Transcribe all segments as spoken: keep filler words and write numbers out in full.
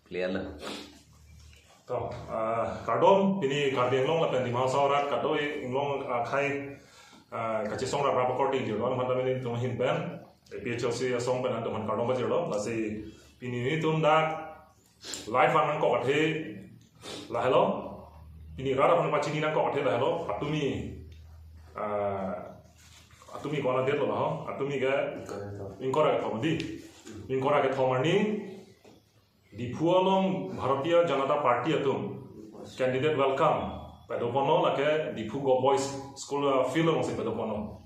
Clear lo. To, ah, kardom, pini Karbi Anglong lapen Dima Hasao arat kadokave Anglong akhei, ah, kachesong rap rap akorte ingjir non manta pini tum ahin pen, A P H L C asong pen tum aphan kardom pajirlo, lasi pini nelitum dak live an nangkok athe lahelo, pini rat aphan pachini nangkok athe lahelo, patumi, ah, patumi ko-an adate lo laho, patumi ke ingkoi ra kethom dei, ingkoi ra kethom arni, Diphu along Bharatiya Janata Party atum candidate welcome padoponlo, lake Diphu Govt Boys School, uh, field alongsi padoponlo.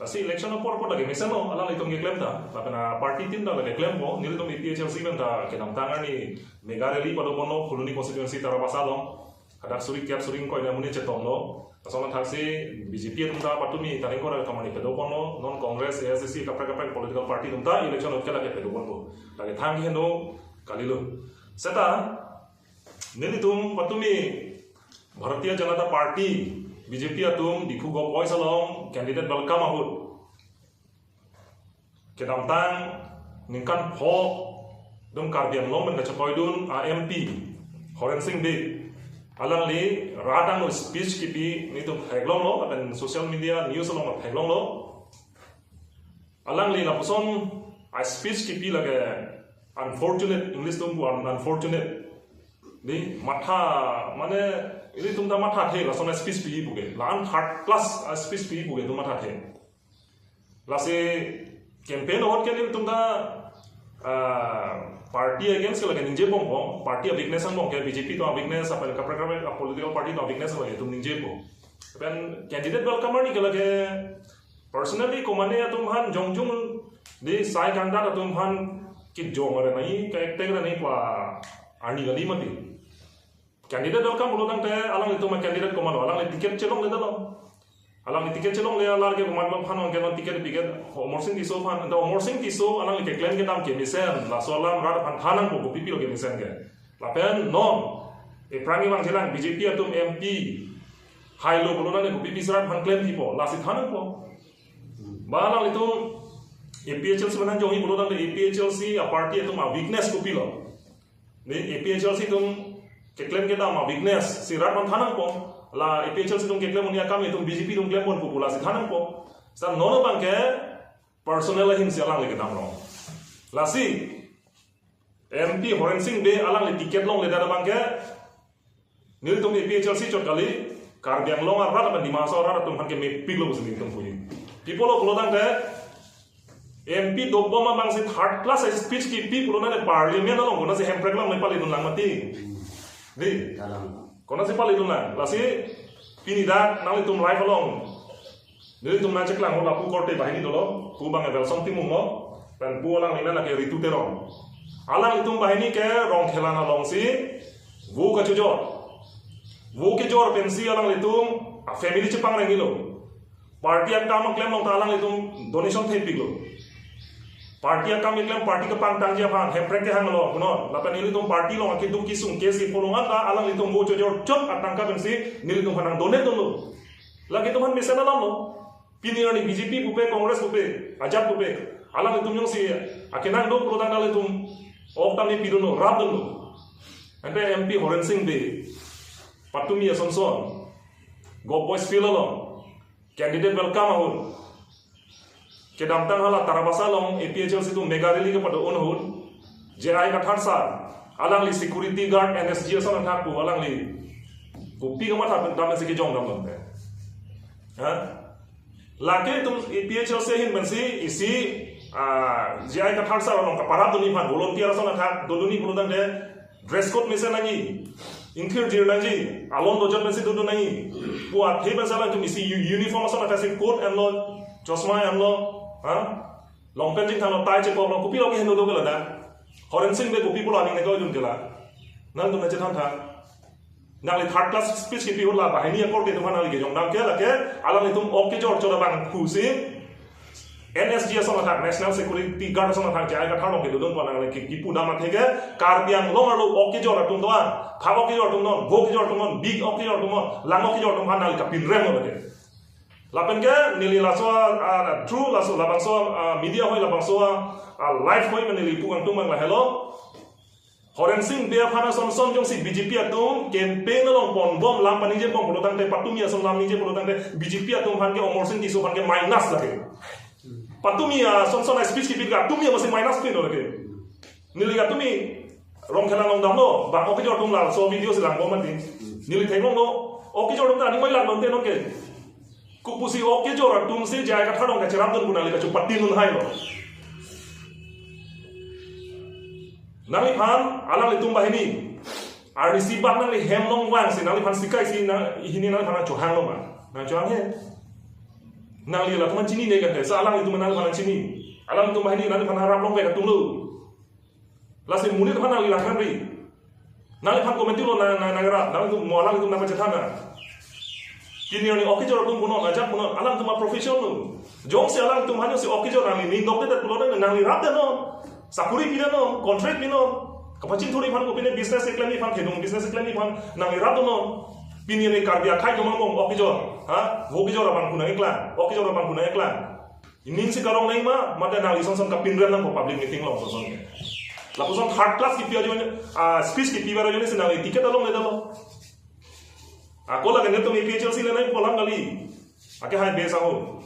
Lasi election apor apor lake mesenlo, alanglitum keklem ta, lapen, uh, party tin ta lake klempo, nelitum A P H L C pen ta kedamtang arni mega rally padoponlo, Phuloni constituency Tarabasa along. Hadak suri kep suri ingkoi na amonit chetonglo. Lason athaksi B J P atum ta patumi ta ingkoi ra kethom arni padoponlo. Non Congress, A I C C, kaprek kaprek political party atum ta election ahut ke lake padoponpo. Lake thang heno kalilo. Seta nelitum patumi Bharatiya Janata Party, B J P atum Diphu Govt Boys along candidate welcome ahut kedamtang ningkan pho dum Karbi Anglong pen kachetoidun a M P Horen Sing Bey, alangli rat angno speech kipi nelitum theklonglo, lapen social media news along theklonglo. Alangli lapuson a speech kipi lake unfortunate, English atum pu unfortunate. Dei matha, mane, nelitum ta mathathe, lason a speech pi puke. La-an third class a speech pi puke, itum mathathe. Lasi campaign ahut ke nelitum ta, ah, party against ke lake ningjebompo, party a weakness angbong ke, B J P atum a weakness, lapen kaprek kaprek a political party atum a weakness lake itum ningjepo. Lapen candidate welcome arni ke lake personally komatne atum aphan jongjung, dei sai kandidat atum aphan kejong ra nangji, ka-attack ra nangji pu arni kali mati. Candidate welcome pulo tangte alanglitum a candidate komatlo, alangli ticket chelongledetlo. Alangli ticket chelongle alar ke komatlo aphan non ke non ticket piket, Amarsing Tisso aphan, anta Amarsing Tisso alangli keklem kedam kemesen, laso alam rat aphan than nangpo, kopi pilo kemesen ke. Lapen non, ephrang ivang chelang B J P atum M P hailo pulo tangte kopi pi si rat aphan klemthipo, lasi than nangpo. Ba alanglitum A P H L C pen nangjongjung pulo tangte A P H L C a party atum a weakness kopilo. Dei A P H L C atum keklem kedam a weakness si rat aphan than nangpo. La A P H L C atum keklem un-e akam itum B J P atum klemponpo pu lasi than nangpo. Seta non abang ke personal ahin si alangli kedam rong. Lasi M P Horen Sing Bey alangli ticket longledet abang ke nelitum A P H L C chot kali, Karbi Anglong arat lapen Dima Hasao arat atum aphan ke mepiklo pusi nelitum puji. Pi apotlo pulo tangte M P dobom abang si third class speech kipi pulo tangte parliament along konatsi Hemprek along le palidun lang mati. Dei. Dalam. Konatsi palidun lang. Lasi pini dak nanglitum live along nelitum nangcheklang ahut lapu korte banghini dolo, pu abang ke Welsom Timung lo, pen pu alangli amen lake Ritu Teron. Alanglitum banghini ke Rongkhelan alongsi vote kachojor. Vote kejor pensi alanglitum a family chepangrenglo. Party akam keklem along ta alanglitum donation thepiklo. Party akam keklem, party kepangtangji aphan Hemprek kehanglo punon. Lapen nelitum party along akeduk kesung ke si pulong anta alanglitum vote chojor chot atangka pensi nelitum aphan nang-donate dunlo. Lake itum aphan mesen alam lo. Pini arni B J P pupe, Congress pupe, ajat pupe, alanglitum jongsi akenang do pulo tangte alanglitum ok tame pidunlo, rapdunlo. Ante M P Horen Sing Bey, patumi asonson, Govt Boys Field along candidate welcome ahut, kedamtang hala Tarabasa along A P H L C atum mega rally kepado-un ahut, J I Kathar sir, alangli security guard N S G ason athak pu alangli kopi kamatha pen damsi kejong dam lamte. Ha? Lake itum A P H L C ahin pensi isi, ah, J I Kathar sir along kaparap dunji aphan volunteer ason athak dodunji pulo tangte dress code mesen nangji, ingthir dir nangji, alon dojot pensi dodun nangji pu athe pensi alangtum isi u-, uniform ason athak si coat enlo, chosma enlo, ha? Long pant jingthanglo, tie chekoklo, kopilo keheno do ke ladak. Horen Sing Bey kopi pulo aning neko jun ke la. Nangtum nangchethan tha. Nangli third class speech kipi ahut la banghini akorte atum aphan nangli kejong dam ke lake alanglitum ok kejor chot abang pusi N S G ason athak, National Security Guard ason athak J I Kathar along kedodun pu nangli ke kipu dam atheke Karbi Anglong arlo ok kejor atum do-an, thak ok kejor atum non, vote kejor atum non, big ok kejor atum non, lang ok kejor atum aphan nangli kapinrem lo lake. Lapen ke neli laso, ah, through laso labangso, ah, media ahoi labangso, ah, live ahoi pen neli pu kangtung abang lahelo. Horensing Bey aphan asonson jongsi B J P atum campaign along ponbom, lam paningje bom pulo tangte, patumi ason lam ningje pulo tangte, B J P atum aphan ke, Amarsing Tisso aphan ke minus lake. Patumi asonson a-speech kipik ke patumi amatsi minus pin lake. Neli patumi Rongkhela along damlo, bang off-kejor atum laso video si langbom mati. Neli theklonglo, off-kejor atum ta aning mai lak lonte nonke. Kopusi off-kejor atum si J I Kathar along kacherapdun pu nangli kachopatin un hailo. Nangliphan, alanglitum banghini arnisi bak nangli hem along vangsi, nangliphan sikaisi nang, hini nangliphan nangchohanglo ma? Nangchohanghe. Nangli latum aphan chinine kante, sa alanglitum nangli aphan chini. Alanglitum banghini nangliphan harap longvek atumlo. Lasi monit aphan nangli langkhan ri. Nangliphan komantulo na, na, nangrap, nanglitum mo alanglitum nangpachethan na. Pini arni off-kejor atum punon, ajak punon, alangtum a-profession lo. Jongsi alangtum aphan jongsi off-kejor nangli ning dokdedet pulo tangte nangli rapdet non. Sakuri pidet non, contract pinon. Kapachingthurji aphan, kopine business keklemji aphan, thedung business keklemji aphan nangli rapdun non. Pini arni Karbi akhei atum angbong off-kejor. Ha? Vo kejor abang pu nangkeklang, off-kejor abang pu nangkeklang. Ining si karong nangji ma, mate nangli sonson kapinrem nangpo public meeting along sonson ke. Lapuson third class kipi ajoine, ah, speech kipi bar ajoine si nangli ticket ta longledetlo. Ako lake netum A P H L C le nangji pu alam kali. Ake hai bes aho.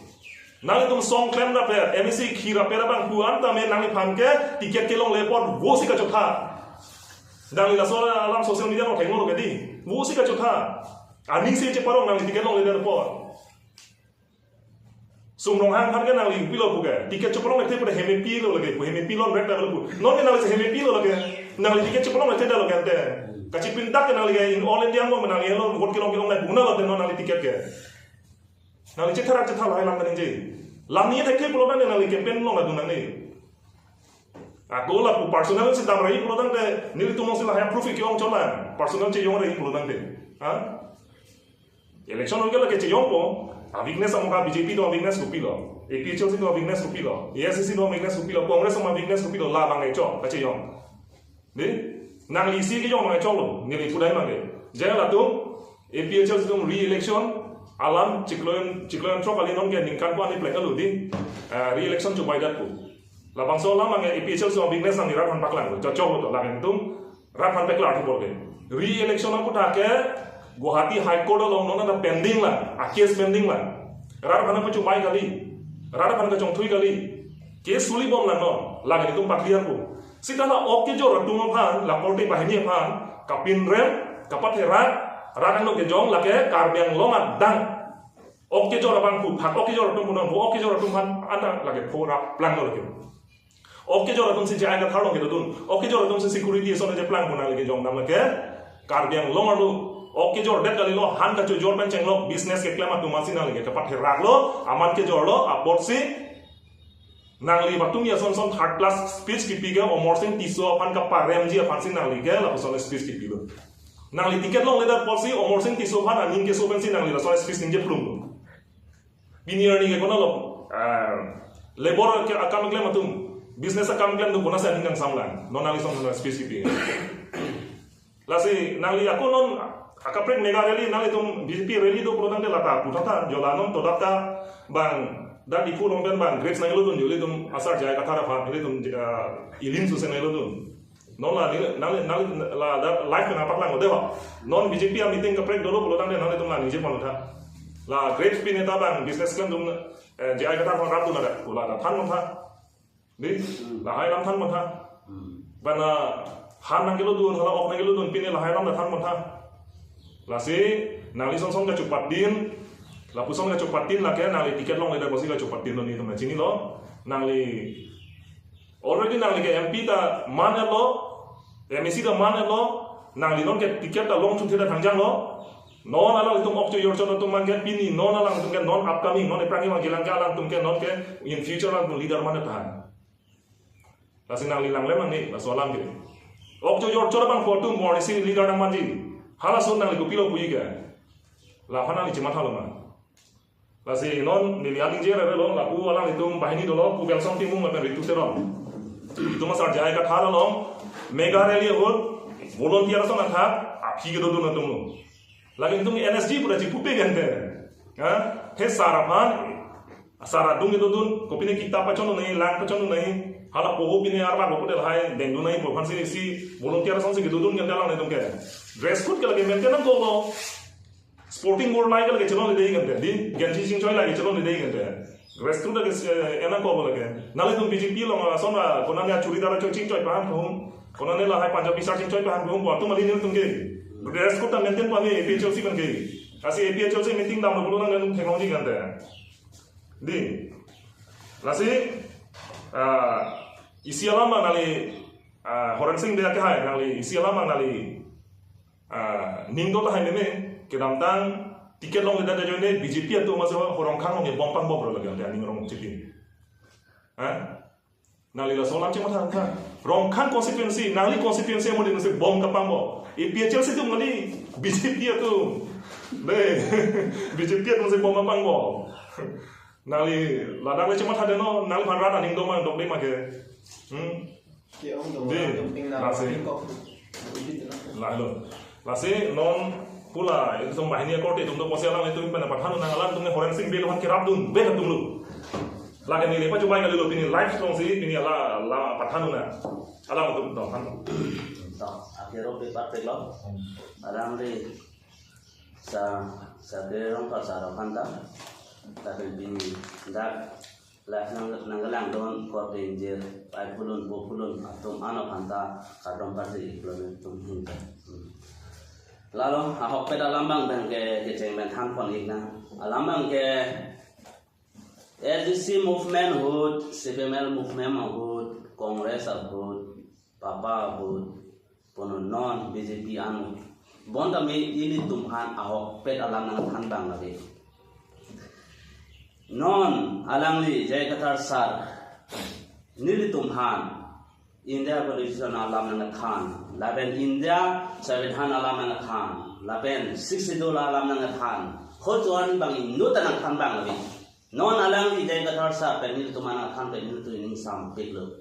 Nanglitum song klemrap, M A C khirap abang pu an tame nangliphan ke ticket kelongle apot vosi kachotha. Nangli laso alam social media along thengno lo kedi. Vosi kachotha. Aning si cheparong nangli ticket longledet apot. Sum Ronghang aphan ke nangli pilo pu ke. Ticket chepalongledet pu hem pilo lake pu, hem pilongrek ta lo pu. Nonke nangli si hem pilo lake. Nangli ticket chepalongledet lo ke ante. Kachipindak ke nangli ke in all India mo nangli lo vote kelong kelong nai buna lote non nangli ticket ke. Nangli chetharak chetha lahai lam kaningje. Lam ni thek pulo tangte nangli campaign along adun nangne. Ako lapu personal si damra-i pulo tangte, nelitum along si lahai proof ke-ong chotlang. Personal cheyongre-i pulo tangte. Ha? Election along ke lake cheyongpo, a-weakness amoka B J P atum a-weakness kopilo, A P H L C atum a-weakness kopilo, A I C C atum a-weakness kopilo, Congress atum a-weakness kopilo, labang kechok, kacheyong. Di, nangli isi kejong abang kechoklo, neli pudai mangke. Jai latum, A P H L C atum re-election, alam chiklo, chiklo throk kali nonke ningkan ko ani plek alu di, eh, re-election chobaidet pu. Labangso alam abang A P H L C atum a-weakness nangli rat aphan paklanglo, chokchoklo to, latum, rat aphan paklar thupor ke. Re-election aputhak ke Guwahati High Court along non ta pending lang, a-case pending lang. Rat aphan kachobai kali, rat aphan kachongthui kali. Case suli bom lang non, lake netum pa-clear pu. Sita la off-kejor atum aphan, la korte banghini aphan kapinrem, kapatherak, rat angno kejong lake Karbi Anglong adang. Off-kejor abang pu, phak off-kejor atum pu non, vo off-kejor atum aphan anta lake pho rap planglo lake. Off-kejor atum si J I Kathar along kedodun. Off-kejor atum si security ason cheplang pu nangli kejong dam lake. Karbi Anglong arlo off-kejordet kalilo, han kachojor pen chenglok business keklem atum amatsi nangli ke kapatheraklo, amat kejorlo, apotsi nangli patumi asonson third class speech kipi ke Amarsing Tisso aphan kaparemji aphansi nangli ke lapuson speech kipilo. Nangli ticket longledet apotsi Amarsing Tisso aphan aning keso pensi nangli laso speech ningje plumlo. Pini arni ke konatlo, ah, labor ke akam klem atum, business akam klem atum konatsi aning kangsam lang. Non nangli son speech kipi. Lasi nangli ako non akaprek mega rally nanglitum B J P rally do pulo tangte lata puthot tha, jo la non todak ta bang dak Diphu along pen bang grades nanglodun, jo ilitum asar J I Kathar aphan, ilitum, ah, ilim susen nanglodun. Non la ni, nang, nang, la, la, live nangpaklanglo dei ho. Non B J P a-meeting kaprek dolo pulo tangte nanglitum la ningje pon tha. La grades pine ta bang business klem atum, eh, J I Kathar aphan rapdun nang da, pu la ta than pon tha. Di, lahai alam than pon tha. Hmm. Bana han nangkelodun, hala ok nangkelodun, pine lahai alam ta than pon tha. Lasi nangli sonson kachopatdin, lapuson kachopatdin lake nangli ticket longledet apotsi kachopatdinlo, netum ta chinilo. Nangli already nangli ke M P ta man-etlo, M A C ta man-etlo, nangli non ke ticket ta long chuntheda thangjanglo. Non alanglitum ok chojor chot atum abang ke pini, non alangtum ke non upcoming, non ephrang kevang kelang ke alangtum ke non ke in future alangtum leader man-et tha. Lasi nangli langlem nangne, laso alam ke. Ok chojor chot abang pu atum mo arnisi leader nangmanji. Halaso nangli kopilo puji ke. Laphan nangli chimathalo ma. Lasi non neli aningje rerelo, lapu alanglitum banghini dolo, pu Belsong Timung lapen Ritu Teron. Itum asar J I Kathar along mega rally ahut volunteer ason athak aphi kedodun atumlo. Lake itum N S G pura chipupe gente. Ha? He sar aphan, sar adung kedodun, kopine kitap pachon nai, lang pachon nai. Hala poho pine arma ko hotel hai dengdun nangji pu aphansi isi volunteer asonsi kedodun kan alanglitum ke. Dress code ke lake maintain nangkoklo. Sporting board nai ke lake chelongledetji kan. Di genji chingchoi lake chelongledetji kan. Dress code lake, eh, nangkoklo lake. Nanglitum B J P along ason ra konane churidar choi chingchoi pahan pu. Konane lahai Punjabi shirt chingchoi pahan pu. Atum ali nelitum ke. Dress code ta maintain pu ami A P H L C pen ke. Lasi A P H L C meeting damlo pulo nanglitum theklongji kan. Di. Lasi, ah, isi alam abang nangli, ah, Horensing Bey akehai nangli isi alam abang nangli, ah, ning do tahai meme, kedamtang ticket longledet ajoine B J P atum aso Horongkhang along bom pangbo bro lagi ante aning rong chitin. Ha? Nangli laso alam chingmatha tha. Rongkhang constituency, nangli constituency amo din se bom kapangbo. A P H L C atum kali, B J P atum. Be, B J P atum se bom kapangbo. Nangli ladak le chingmatha deno, nangphan rat aning do ma dokde ma ke. Hmm? Ke-ong do, Di, atum ting na, lasi. Tingkok. Lahelo. Lasi non pu la, itum banghini akorte atum do pusi alanglitum pen pathan nang, alangtum Horensing Bey aphan kerapdun, be atum lo. Lake neli pachobai kalilo pini live alongsi, pini ala, ala pathan nang. Alangtum do, han. To, akhir paper pek lo. Alangli sa, sa Bey Rongphar sar aphan ta. Tapi pini dak live nang, nangkelangdun korte ingjir, pai pulun, po pulun, atum ano aphan ta, kardom parsi ipulun atum hinta. Hmm. Lalo, ahokpet alam abang pen ke, kecheng pen thanpon iknang. Alam abang ke, A D C movement ahut, C P M L movement ahut, Congress ahut, papa ahut, punon non B J P ano. Bonta me ilitum aphan ahokpet alam nangthan abang lake. Non alangli J I Kathar sar, nelitum aphan India Constitution alam nangthan, lapen India Sanvidhan alam nangthan, lapen Sixth Schedule alam nangthan. Ho chuan bang inut ta nangthan abang lake. Non alangli J I Kathar sar pen nelitum aphan nangthan pen nelitum ining sampik lo.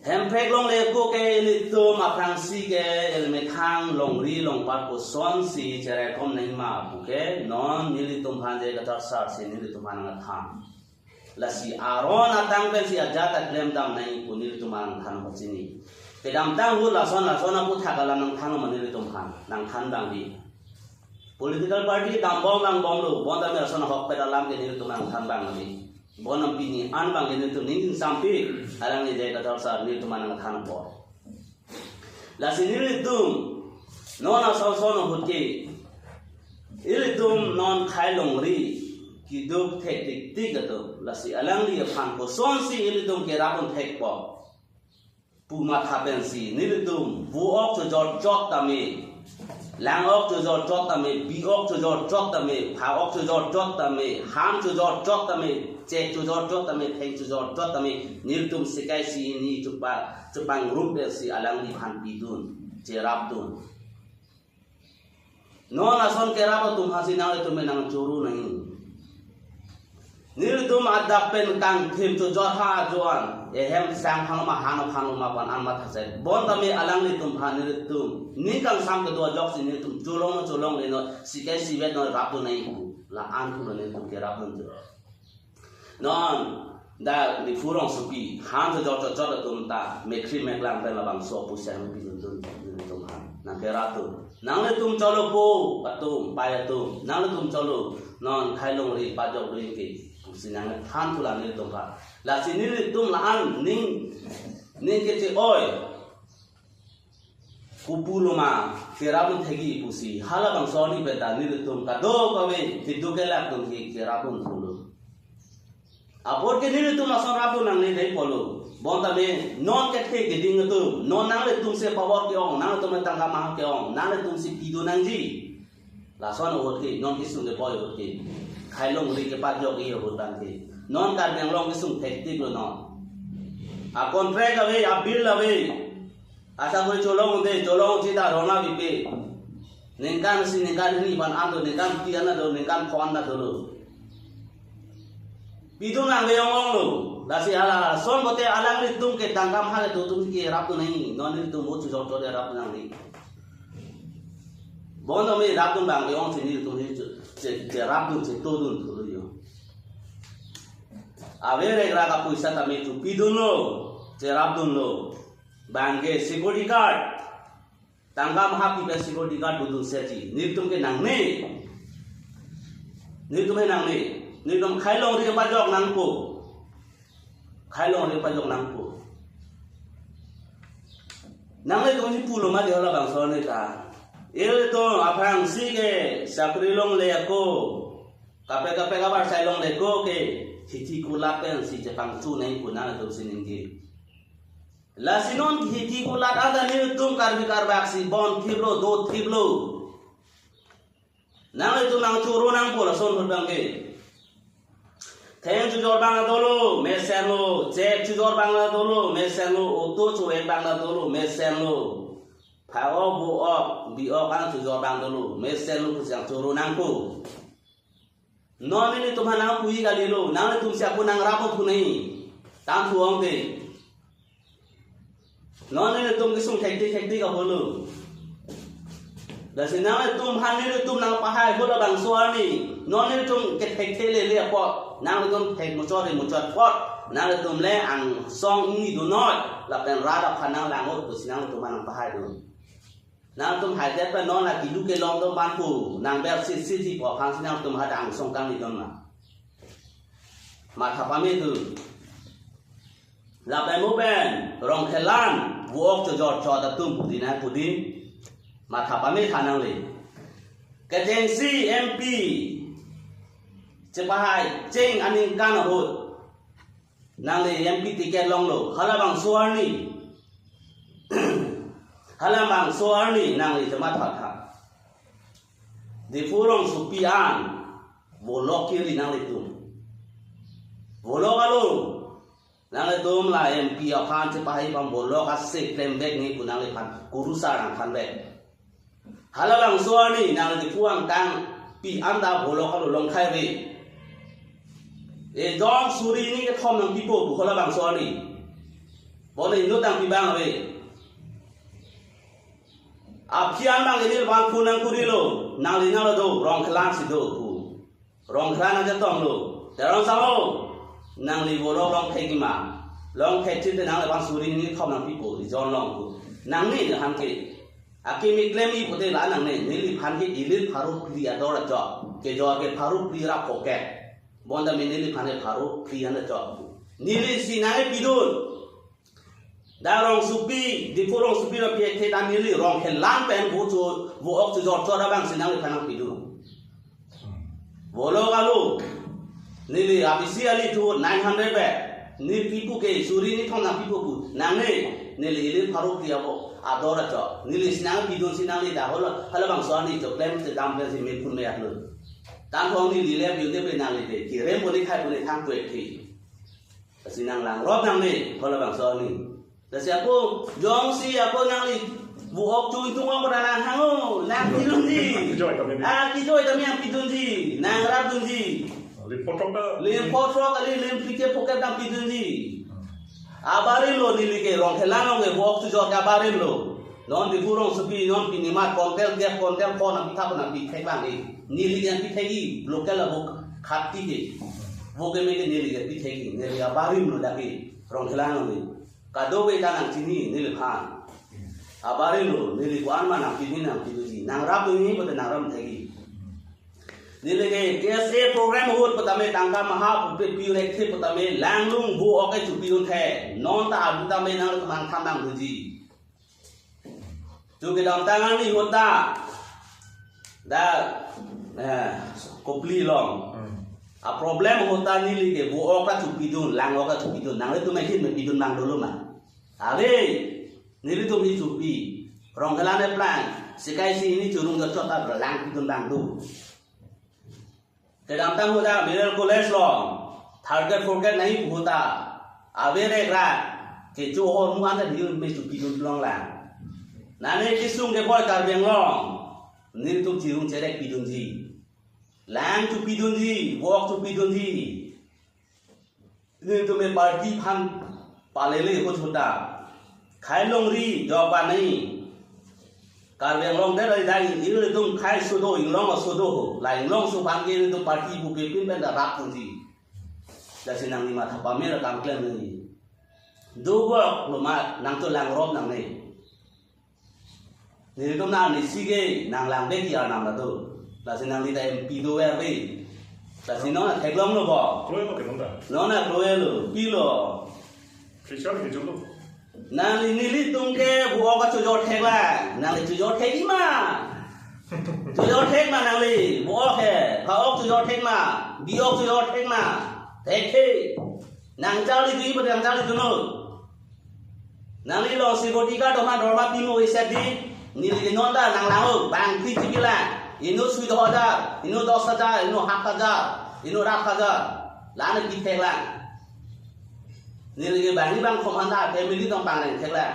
Hemprek longle ko ke ilitum aphrangsi ke ilmethang longri longpat kosonsi cheraikom nangma pu ke non nelitum aphan J I Kathar sar si nelitum aphan nangthan. Lasi aron atang pensi ajat ta klemdam nangji pu nelitum aphan nangthan pachini. Kedamtang ahut lason lason aputhak alam nangthan ma nelitum aphan, nangthan abang di. Political party dambom langbomlo, bonta me lason ahokpet alam ke nelitum aphan nangthan abang di. Bonta pini an abang ke nelitum ning sampik, alangli J I Kathar sar nelitum aphan nangthan apot. Lasi nelitum, non ason ason ahut ke, ilitum non khei longri, keduk thektik tik atum. Lasi alangli aphan kosonsi ilitum kerapdun thekpo pu matha pensi, nelitum vo-ok chojor chot tame, lang-ok chojor chot tame, bi-ok chojor chot tame, pha-ok chojor chot tame, ham chojor chot tame, chek chojor chot tame, theng chojor chot tame, nelitum sekai si ini chupa, chupang rup si alangli aphan pidun, cherapdun. Non ason kerap atum aphansi nanglitum nangchoro nangji. Nelitum adap pen kangthim chojor ha ajoine, ehem sang phan ma han phan ma pu an matha chai. Bonta me alanglitum aphan nelitum ning kangsam kedo ajoksi nelitum cholong cholongle non, sekai sivet non rapdun nangji pu. La-an pulo nelitum kerapdun tu. Non, dak Diphu rongsopi, han chojor chot chot atum ta, mekri meklang pen labangso pusang pidun dun, dun atum aphan. Nangkerapdun. Nanglitum cholo po, atum, pai atum. Nanglitum cholo, non khei longri pajok dun ke, pusi nangthan thu la nelitum aphan. Lasi nelitum la-an, ning, ning kece-oi. Kopulo ma, kerapdun thekji pusi, halabangso arni pen ta nelitum kadokave, keduk kelak atum ke kerapdun thulo. Apot ke nelitum lason rapdun nangne dei pulo. Bonta me, non kethe keding atum, non nanglitum si power ke-ong, nanglitum tangka ma ke-ong, nanglitum si pidun nangji. Lason ahut ke, non kesung keboi ahut ke. Khei longri kepajokji ahut abang ke. Non Karbi Anglong kesung thektik lo non. A contract ave, a bill ave. Asa kori cholong de, cholong sita rona bipe. Ningkan isi, ningkan hini aphan an do, ningkan phli an do, ningkan pho an dolo. Pidun nangve-ong-ong lo. Lasi hala, son bote alanglitum ke tangka ma kedo atum ke rapdun nangji. Non nelitum vo chojor chot de rapdun nangji. Bonta me rapdun abang ke-ong si nelitum che, che, cherapdun chetodun thulo yo. Ave regra kapoisa tame chupidunlo, cherapdunlo. Bangke security guard. Tangka maha pipe security guard dodun seji. Nelitum ke nangne. Nelitum he nangne. Nelitum khei longri pajok nangpo. Khei longri pajok nangpo. Nanglitum si pulo ma di halabangso arni ta. Ilitum aphrangsi ke sakri longle ako. Kaprek kaprek abar sai longle ako ke. Hithi kulat pensi chepangchu nangpo nanglitum si ningje. Lasi non hithi kulat anta nelitum Karbi Karbak si bonthiplo, dothiplo. Nanglitum nangchoro nangpo lason ahut bangke. Theng chojor bang dolo, mesenlo, chek chojor bang dolo, mesenlo, auto cho-ek bang dolo, mesenlo. Phak-ok, vo-ok, bi-ok an chojor bang dolo, mesenlo pusi nangchoro nangpo. Non nelitum aphan nangpu-i kalilo, nanglitum si ako nangrap-o pu nai. Tangthu ong te. Non nelitum kesung thektik thektik apotlo. Lasi nanglitum aphan nelitum nangpahai halabangso arni. Non nelitum kethek thele le apot. Nanglitum thek muchot re muchot apot. Nanglitum le angsong ingni dunnon. Lapen rat aphan nanglang-o pusi nanglitum aphan nangpahai dun. Nangtum haidet pen non akilu kelong do manpu, nang ber si si ji po aphan si nangtum hadak angsong kangni don ma. Matha pame tu. Lapen mo pen, Rongkhelan, vo-ok chojor chot atum pudi nang pudi. Matha pame tha nangle. Kechengsi M P chepahai cheng aningkan ahut. Nangli M P ticket longlo, halabangso arni. Halabangso arni nangli chematha tha. Diphu rongsopi an, volok kiri nanglitum. Volok alo, nanglitum la M P aphan chepahai aphan volok ase klem vek nangji pu nangliphan, kurusar nangthan vek. Halabangso arni nangli puang tang pi anta volok alo longkhai ave. Ejon suri hini kethom nangpipo pu halabangso arni. Bonta inut nangpi bang ave. Aphi an bang ini bang phone nangkurilo. Nangli nanglo do, Rongkhelan si do pu. Rongkhelan aja tonglo. Teron samo. Nangli volok longthek ma. Longthek chite nangliphan suri hini kethom nangpipo. Ejon long pu. Nangli han ke. Akimi klem-i pute la nangne, neliphan ke ilir pharo phli ador achok. Kejor ke pharo phli ra pocket. Bonta me neliphan ke pharo phli an achok. Neli si nangpidun. Dak rongsopi, Diphu rongsopi ra pi-ek the ta neli Rongkhelan pen vo cho, vo-ok chojor chot abang si nangliphan nangpidun. Volok alo. Neli abisi ali thu nine hundred be. Neli pipo ke suri hini kethom nangpipo pu. Nangne. Neli ilir pharo phli avo. Ador achok. Neli si nangpidun si nangli dak holo. Halabangso arni chok klem te dam klem si me phun me atlo. Tangthu ong neli le pidun te pe nangli te. Kirem poni khai poni thang pu-ek the. Si nanglang rot nangne. Halabangso arni. Lasi ako, jongsi ako nangli, vo-ok chung chung ako nang hang-o, nangpidunji. Kijoi tame di. Ah, kijoi tame nangpidunji, nangrapdunji. Lim photrok ta. Lim photrok kali, lim phlikep phokep nangpidunji. Abarim lo neli ke Rongkhelan along ke vo-ok chojor ke abarim lo. Non Diphu rongsopi, non pini ma kontel kep kontel ko nangpitha ko nangpithek bang ke. Neli ke nangpithek-i, local avo khati ke. Vo keme ke neli ke pithek-i, neli abarim lo dak ke. Rongkhelan along ke. Kadokave ta nangchini neliphan. Abarim lo, neli ko-an ma nangpidun nangpidunji. Nangrapdunji pute nangrap thek-i. Neli ke K S A program ahut putame tangka maha pupe pi-un-ek the putame langlung vo-ok ke chupidun the. Non ta abu tame nangtum nangthan nangdunji. Chu kedamtang arni ahut ta. Dak, eh, Kopili along. Hmm. A problem ahut ta neli ke vo-ok ta chupidun, lang-ok ta chupidun. Nanglitum ahin me pidun bang dolo ma. Ave, nelitum hi chupi. Rongkhelan eplang, sikai si hini churung chot chot ta lang pidun bang do. Kedamtang ahut ta Middle College along, third grade, fourth grade nangji pu ahut ta. Ave regra, kecho ahormu anta neli me chupidun longlang. Nane kesung keboi Karbi Anglong, nelitum chirung cherek pidunji. Lang chupidunji, vo-ok chupidunji. Nelitum me party aphan palele ahut ahut ta. Khei longri, jok banai. Karbi Anglong det rai dai, ilitum khei sodo, inglong sodo ho. La inglong so aphan ke nelitum party pupe pin pen ta rapdunji. Lasi nangli matha pame ra kam klem nangji. Dovok lo ma nangtum langrop nangne. Nelitum na ni sige nang lang beki arnam na do. Lasi nangli ta M P do ver ri. Lasi non theklong lo bo. Kloi lo ke non ta. Non na kloi lo, pilo. Fisher ke jolo. Nangli nelitum ke bu-ok kachojor thek lang. Nangli chojor thek-ik ma. Chojor thek ma nangli. Bu-ok ke. Pha-ok chojor thek ma. Bi-ok chojor thek ma. Thekthe. Nang charli dui pu nang charli dunnon. Nangli longsi bodyguard doma dorma pimo iset di. Neli ke non ta nang lang-o. Bang phli chiki lang. Inut sui do hajar. Inut dos hajar. Inut hat hajar. Inut rat hajar. Lang-ne pi thek lang. Neli ke banghini bangkethom aphan ta family tong pangreng thek lang.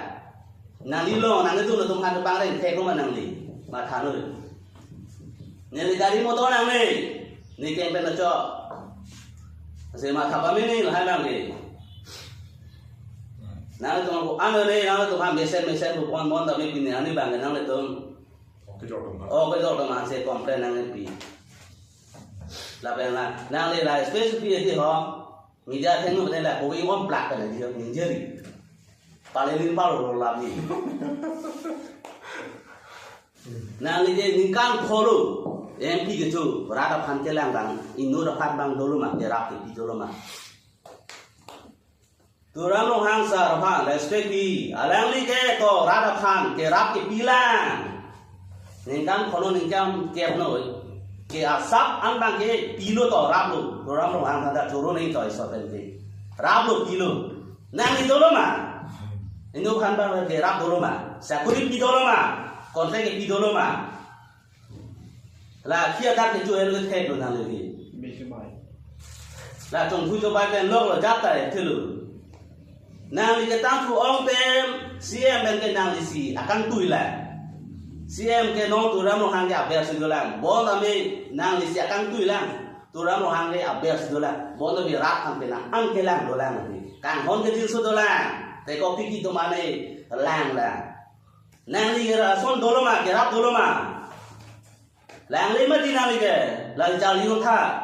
Nangli long, nangli dun atum aphan pangreng thek lo ma nangli. Matha noi. Neli gari motor nangne. Ne keng pen achok. Lasi matha pame ne lahai nangli. Nangtum ko ano ne, nangtum ha mesen mesen ko pon pon tapi pini ani bang nanglitum. Oke, jok dong. Oke, jok dong ma se complain nangpi. Lapen la, nangli la space pi ati ho. Media thengno bete la, kowi wam plak kan dia, ningjeri. Pale lin palo lo lami. Nangli ke ningkan pholo, M P kecho, rat aphan kelang bang, inut aphan bang dolo ma, kerap kepi dolo ma. Tuliram Ronghang sir aphan respect pi, alangli ke to rat aphan kerap kepi lang. Ningkan pholo ningkan kep noi. Ke asap an bang ke pilo to rap lo. Tuliram Ronghang aphan ta choro nai to iso pen ke. Rap lo pilo. Nangli dolo ma. Inut aphan bang kerap dolo ma. Sakuri pi dolo ma. Contract kepi dolo ma. La kia dak ke chu el ke thek lo nangli. Besi mai. La chongthu chobai pen lok lo jat ta e thelo. Nangli ketang thu ong pen C M pen ke nangli si akangtui lang. C M ke non Tuliram Ronghang ke aber si dolang. Bon tame nangli si akangtui lang. Tuliram Ronghang ke aber si dolang. Bon tame rat aphan pen nang ang kelang dolang. Kanghon ke jinso dolang. Te kopi ki domane lang lang. Nangli ke rason dolo ma, kerap dolo ma. Langli ma di nangli ke, lang charli untha.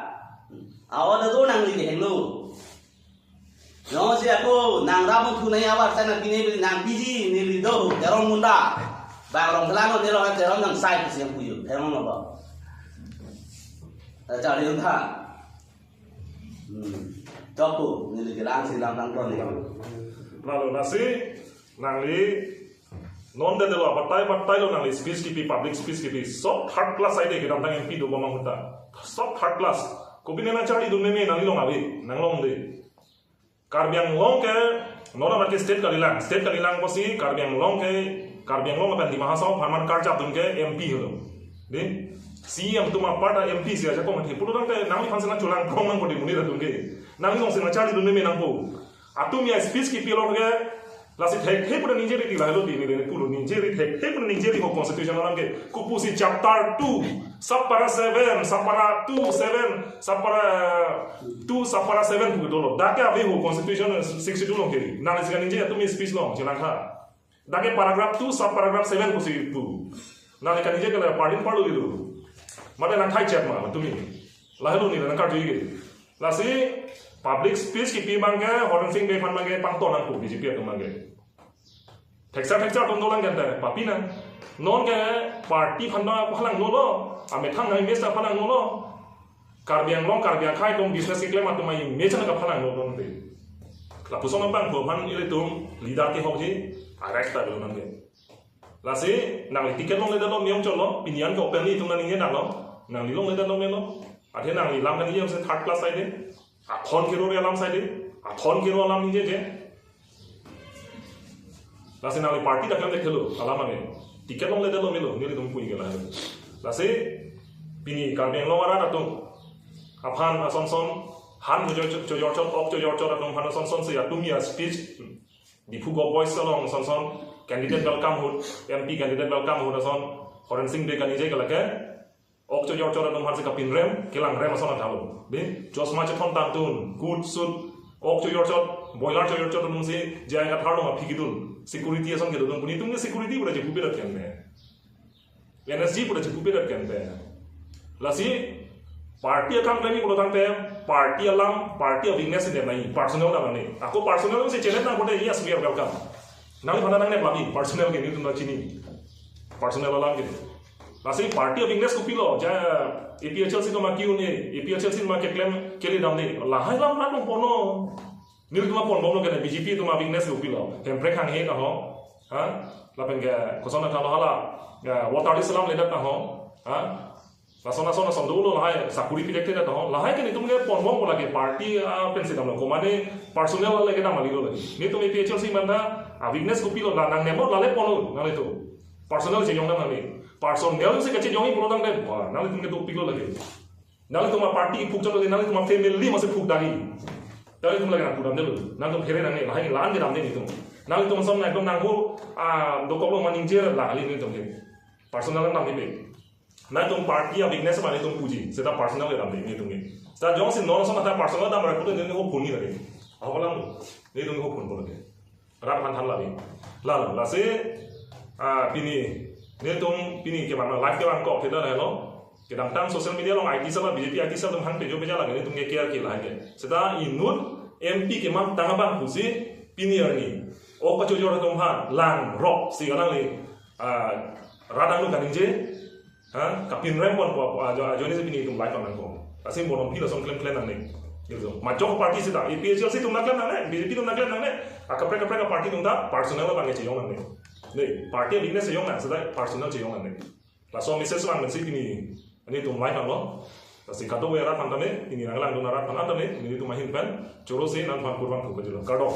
Awa ta do nangli ke henglo. Nong si ako, nang rap unthu nai awa sana pine bili nang biji neli do, Teron munda. Bang Rongkhelan lo, Teron nang sai si yang puyo, Teron lo ba. Lang charli untha. Hmm. Chokpo, neli kelang si lang tang ton ni. Lalu lasi, nangli, non de delo, batai batai lo nangli, speech kipi, public speech kipi, sob third class ai de, kedamtang M P do bamang huta. Sob third class. Kopi ne nang charli dun meme, nangli long ave, nang long de. Karbi Anglong ke, non amat ke state kalilang, state kalilang kosi, Karbi Anglong ke, Karbi Anglong apen Dima Hasao aphan man karjap dun ke M P helo. De, C M atum apar ta M P si ajakong the pulo tangte nangliphan si nang cholang prong nang kodi muni ra dun ke. Nangli long si nang charli dun meme nangpo. Atum ya speech kipi along ke, lasi thekthe pu ta ningjeri ti lahelo di neli pulo ningjeri thekthe pu ta ningjeri ho constitution alam ke. Kopusi chapter two, subpara seven, subpara two, seven, subpara two, subpara seven pu dolo. Dak ke ave ho constitution sixty-two along ke. Nangli si kaningje atum speech along, chelangtha. Dak ke paragraph two, subparagraph seven pusi pu. Nangli kaningje ke la pardin parlo gitu. Mate nang thai chat ma, tumi. Lahelo neli nang karju ke. Lasi public speech kipi abang ke, Horen Sing Bey aphan abang ke, pangton nangpo B J P atum abang ke. Theksa theksa atum dolang kente, papi nang. Non ke party aphan ta phalang dolo, amethang nang image ta phalang dolo. Karbi Anglong, Karbi akhei atum business keklem atum image ta kaphalang dolo nte. Lapuson abang phu aphan ilitum leader kehokji, arrest ta dolo nang ke. Lasi, nangli ticket longledetlo me-ong chotlo, pini an ke openly itum nangning nanglo, nangli longledetlo melo, athe nangli lam kaningje se third class side, athon kero re alam side, athon kero alam ningje je. Lasi nangli party dak lam dek thelo, alam ame. Ticket longledetlo melo, nelitum pu-ik ke la. Lasi, pini Karbi Anglong arat atum, aphan asonson, han chojor chojor chot, ok chojor chot atum aphan asonson si atum ya speech, Diphu Govt Boys along sonson, candidate welcome ahut, M P candidate welcome ahut ason, Horen Sing Bey kaningje ke lake, ok chojor chot atum aphan si kapinrem, kelangrem ason athalo. Be, chosma chethon tangtun, coat suit, ok chojor chot, boiler chojor chot atum si, J I Kathar along aphi kedun, security ason kedun, puni atum ke security pura je pupe rat kente. N S G pura je pupe rat kente. Lasi, Party akam klem pulo tangte, party alam, party a-weakness si nep nangji, personal dam nangne. Ako personal si chenep nang pute, yes, we are welcome. Nangli aphan nangnep lagi, personal ke nelitum ta chini. Personal alam ke. Lasi party a-weakness kopilo, ja, A P H L C atum ma ki-un-e, A P H L C atum ma keklem kele damde. Lahai alam rat longponlo. Nelitum ponbomlo ke B J P atum a-weakness kopilo. Hemprek hanghe ta ho. Ha? Lapen ke koson ta lo hala. Ya, voter list alam ledak ta ho. Ha? Lason lason lason dolo lahai sakuri pidet ta ho. Lahai ke nelitum ke ponbompo lagi, party, ah, pensi damlo. Komane personal lale kedam kalilo lagi. Nelitum A P H L C atum ta a-weakness kopilo, la nangnepnon lale ponlo nanglitum. Personal chejong nang nangli. Personal si kachejongji pulo tangte, wah, nanglitum ke dopiklo lagi. Nanglitum a-party phuk chot lagi, nanglitum a-family masi phuk dagi. Nanglitum lagi nangpudamdelo. Nangtum phere nangne, lahai la-an kedamde nelitum. Nangtum ason nangtum nangho, ah, dokoklo ma ningje la kali nelitum ke. Personal nangdamde. Nangtum party a-weakness ma nelitum puji, seta personal kedamde nelitum ke. Seta jongsi non ason ta personal dam ra pute nelitum ke ho phunji lagi. Ako langlo. Nelitum ke ho phunpo lagi. Rat aphan than lagi. Lalo, lasi, ah, pini, nelitum pini kevang, live kevangkok theda helo. Kedamtang social media along I T cell, B J P I T cell atum hang pejo peja lagi, nelitum ke care ke lahai ke. Seta inut M P kemamtang abang pusi pini arni. O kachojor atum aphan, langrok si kalangli, ah, rat angno kaningje, ha, kapinrem ponpo, ajo, ajoine si pini itum live nangkok. Lasi bonong phi lason klem klem nangne. Gitu. Majok party seta, A P H L C atum nangklem nangne, B J P atum nangklem nangne, akaprek kaprek party atum ta personal abang kechejong nangne. Dei, party a-weakness chejong nang, seta personal chejong nangne. Laso message lang pensi pini, nelitum live nanglo. Lasi kadokave rat aphan tame, pini nanglangdun arat aphan tame, nelitum ahin pen, choro si nangphan kurvangthu kajilo. Kardom.